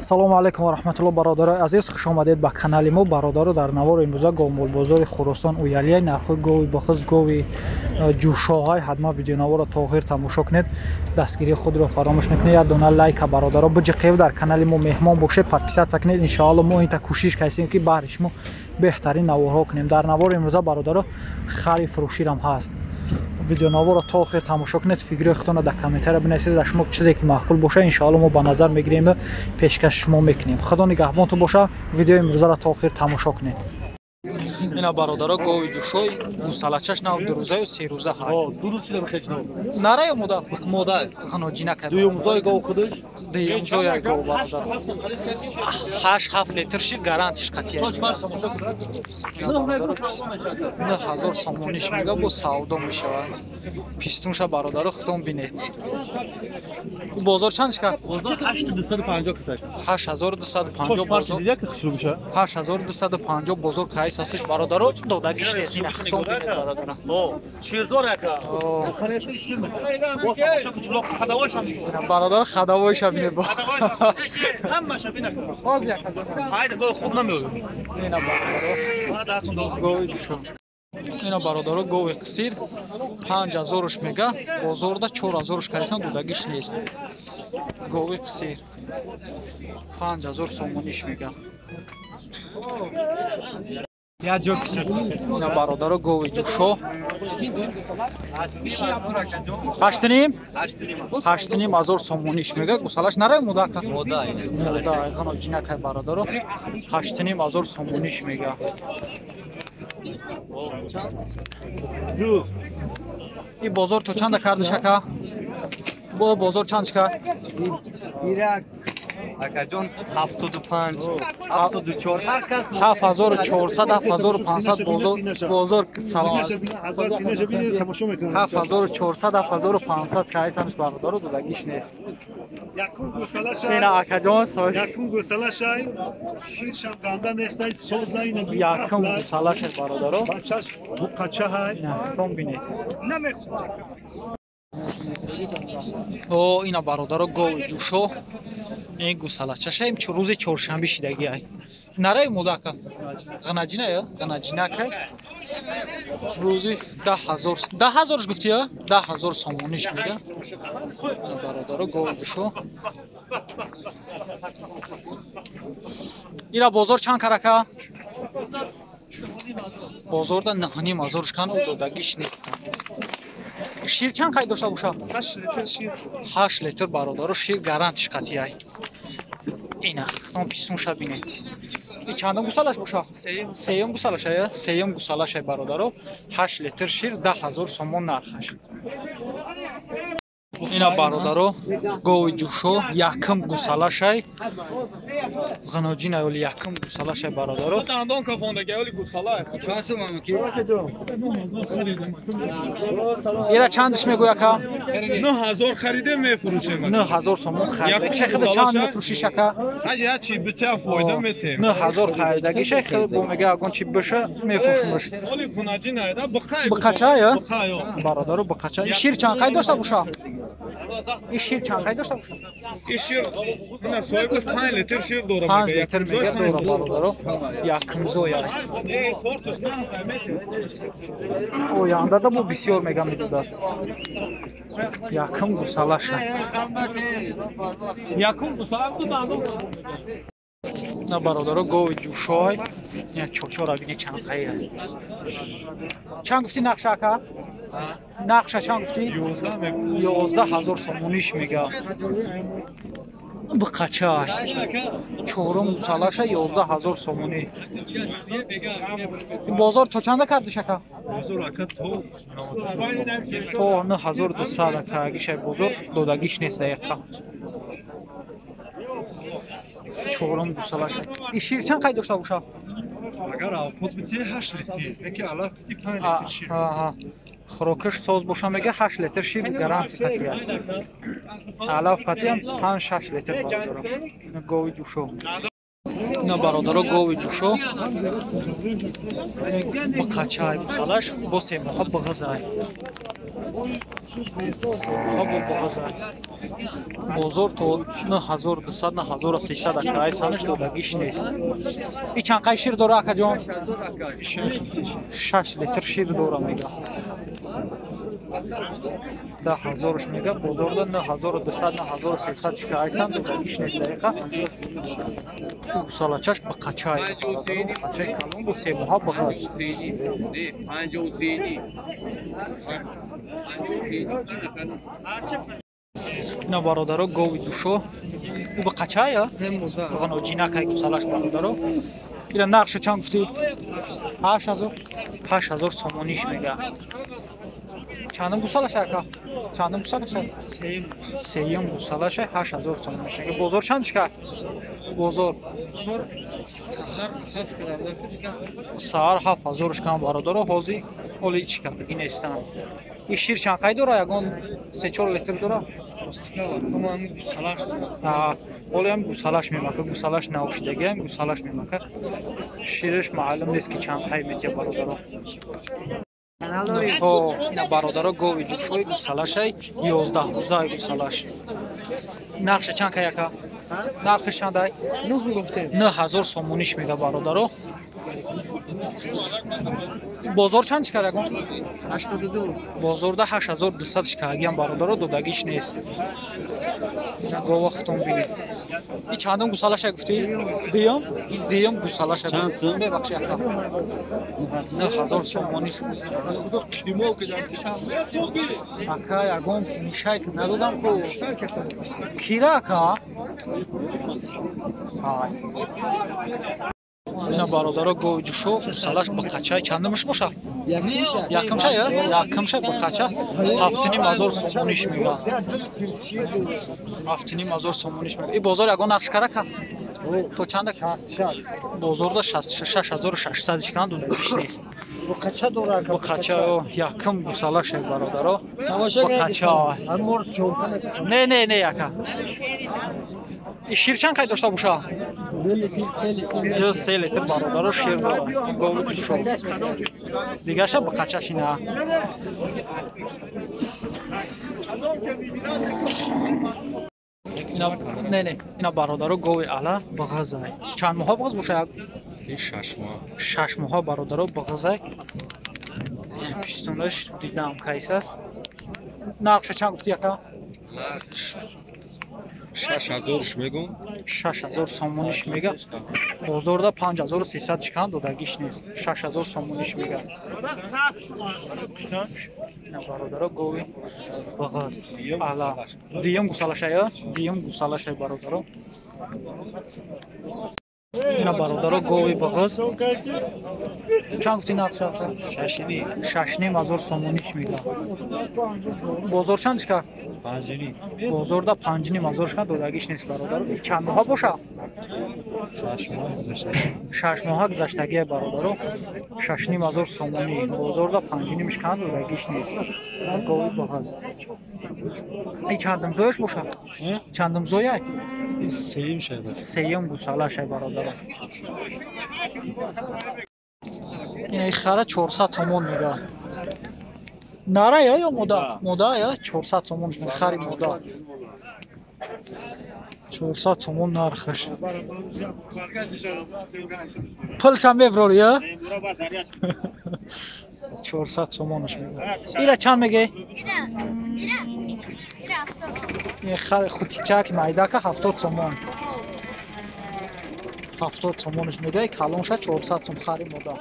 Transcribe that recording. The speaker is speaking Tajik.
Салому алайкум ва раҳматуллоҳ, бародарои азиз, хуш омадед ба канали мо. Бародаро, дар навори имрӯза говмолбозори Хуросон Уялия нархҳои гови бахыз, гови ҷӯшоҳай. Ҳатман видеонаворро то охир тамошо кунед, дастгирии худро фаромӯш накунед. Як дона лайка, бародаро, биҷиқев, дар канали мо меҳмон бошед, подписаться кунед. Иншоалло мо инта кӯшиш кардем, ки баҳри шумо беҳтарин наворҳо кунем. Дар навори имрӯза, бародаро, хари фурӯширам ҳаст. Видеонаворро то охир тамошо кунед, фикрҳои худтонро дар комментария бинависед. Дар шумо чизе ки маъқул боша, иншоалло мо ба назар мегирем ва пешкаш шумо мекунем. Худо нигаҳбонтон боша, видеои имрӯзаро то охир тамошо кунед. Ина, бародаро, гови ҷӯшои гусалачаш нав дурӯзаю серӯза ҳаст. Ду рӯз шуда бихеч нав. Нараю мода? Мода. Ғиноҷина кард. Дуюмзои гов худаш. Дуюмзои гов, бародар. 8-7 литр шир гарантиш қатъия. 9000 сомониш мега, бо савдо мешавад. Пистунша, бародаро, худтон бинед. Бозор чанд шикар? Бозор 8250 кисак. 8250 бозор. Хушрӯ меша. 8250 бозор кайс ҳастиш, бародаро, додагиш нест. Ина худтон бинед, бародаро. Ширдор ака. Шир мекунад. Бародаро, хадавоиша бинед. Ҳамаша бинед. Боз як. Хайда гов хуб намеояд. Ина, бародаро. Гови ҷӯшо. Ина, бародаро, гови қисир 5000-уш мега, бозорда 4000-уш кардисан, додагиш нест. Гови қисир 5000 сомониш мега. Ина, бародаро, гови ҷӯшо ҳаштним 8500 сомониш мега. Гусалаш нарай модака? Мода ҷинакай, бародаро, 8500 сомониш мега. И бозор то чанда кардиш, ака? Бо бозор чанд шика? Ирак акаҷон 75, 74, ҳар кас. 7400, 7500 бозор, бозор. Салом. 7400, 7500 кайсанш, бародаро, додагиш нест. Ина, акаҷон, якум гусалашай, ширшам ганда нестай, соза ина. Якум гусалашай, бародаро. Бачаш буқачаҳай. Ина, худтон бинед. О, ина, бародаро, гови ҷӯшо, ин гусалачаша им рӯзи чоршанбе шидагиай. Нарай модака? Ғанаҷиная, ғанаҷинакай. Рӯзи 10 000, 10 000-ш гуфтия, 10 000 сомониш мега, бародаро, гови ҷӯшо. Ира бозор чанд карака? Бозорда 9500-ш кан, додагиш нест. Шир чанд қайд дошта боша? 8 литр шир. 8 литр, бародаро, шир гарантиш қатъияй. Ина, худтон писунша бинед. И чандум гусалаш боша? Сеюм гусалаш, ая? Сеюм гусалашай, бародаро. 8 литр шир, 10 000 сомон нархаш. Ина, бародаро, гови ҷӯшо, якум гусалашай. Ғиноҷина оли якум гусалашай, бародаро. Дандон кафондаги оли гусала. Чанд сум ки? Ира чандиш мегӯй, ака? 9000 харидем, мефурӯшем. 9000 сомон харидагиша, хеле чанд мефурӯшиш, ака? Ҳаҷ я чи битя фоида метем. 9000 харидагиша, хеле бо мега, ягон чи биша, мефурӯшимаш. Оли ғиноҷина да буқай. Буқача, я? Бародаро, буқача. Шир чанд қайд дошта боша? И шир чанд қайд дошта боша? И шир ина соҳибаш 5 литр шир дора. 5 литр мега дора, бародаро. Якумзой аст. Ояндада бо бисёр мега медодааст. Якум гусалаша. Якум гусала ду дандон. На, бародаро, гови ҷӯшой. Ина чорчора бини, чанд қайя. Чанд гуфтӣ нақша, ака? Нақша чанд гуфтӣ? 11 000 сомониш мега. Биқачай. Чорум гусалаша, 11 000 сомонӣ. Бозор то чанда кардиш, ака? То 9200, ака, гишай бозор додагиш нест дақиқа. Чорум гусалаша. И шир чанд қайд дошта боша? Агар авқот бити 8 литр, яки алаф бити 5 литр шир. Хӯрокиш соз боша, мега, 8 литр шир гаранти қатъия. Алаф қатъиям 5-6 литр, бародаро. Гови ҷӯшо. Ина, бародаро, гови ҷӯшо. Биқачай гусалаш, бо се моҳа бағызай. Се моҳа бо буғиза. Бозор то 9200, 9300 акай санаш додагиш нест. И чанд қай шир дора, акаҷон? 6 литр шир дора мега. 10 000-ш мега, бозорда 9200, 9300 шикайсан додагиш нест дақиқа. Гусалачаш ба қачай, қачай калон бо 3 моҳа буғиз. 53. Ина бародаро, гови душо ӯ ба қачая ҷинакай гусалаш, бародаро. Ира нархша чанд гуфтӣ? 8000, 8000 сомониш мега. Чандум гусалаша, ака? Чандум гусалаша? Сеюм гусалаша, 8000 сомониш мега. Бозор чанд шикар? Бозор саҳар 7000 шикан, бародаро. Ҳозир оли чикардагӣ нестанд. И шир чанд қай дора? Ягон се-чор литр дора? Ҳоло ҳам гусалаш мемака, гусалаш наошидагиам, гусалаш мемака. Шираш маълум нест, ки чанд қай метия, бародаро. Ина бародаро, гови ҷӯшои гусалашай, 11 рӯзаи гусалаш. Нархша чанд кай, ака? Нархаш чандай? 9000 сомониш мега, бародаро. Бозор чанд шикар ягон? Бозорда 8200 шикарагиам, бародаро, додагиш нест. Гова хутон бинед. И чандум гусалаша гуфтӣ? Дуюм, дуюм гусалаша. Мебахши, ака. 9000 сомониш. Ака, ягон мушайк надодам ку. Кира, ака? Ай. Ина бародаро, гови ҷушо, гусалаш ба қачай, чандумаш боша? Якумша, якумша, ба қача, 7500 сомониш мега. 7500 сомониш мега. И бозор ягон нарх шикарака? То чанда? Бозорда 6600 шикан, додагиш нест. Бақача, якум гусалаше, бародаро. Бақача. Не, не, не, ака. И шир чанд қай дошта боша? 3 литр, бародаро, шир дора. Гови ҷушо. Дигаша бақачаш ина. Ина не, не, ина бародаро, гови ала бағазай. Чанд моҳа бағаз боша? 6 моҳ. 6 моҳа, бародаро, бағазай. Пиштунаш дидам кайс аст. Нархша чанд гуфтӣ, ака? 6000-ш мегум. 6000 сомониш мега. Бозорда 5300 чикан, додагиш нест. 6000 сомониш мега. Ина бародаро, гови бағаз ала, дуюм гусалашая, дуюм гусалашай, бародаро. Ина бародаро, гови бағаз чанд гуфтӣ нархша? 6500 сомониш мега. Бозор чанд шикар? 5,5. Бозорда 5500 шикар, додагиш нест, бародаро. Чанд моҳа боша? 6 моҳ гузашта. 6 моҳа гузаштагия, бародаро. 6500 сомонӣ, бозорда 5,5 шикан, додагиш нест. Гови бағаз и чандумзояш боша? Чандумзояй? Сеюм шайба. Сеюм гусалашай, бародаро. Ина хара 400 сомон мега. Нара я ё мода? Мода я, 400 сомон мега, хари мода. 400 сомон нархаш. Пулшам меброри, я? 400 сомонаш мега. Ира чанд меге? Ин хари хутичак майдака 70 сомон. 70 сомонаш мега, калонша 400 сом, хари мода.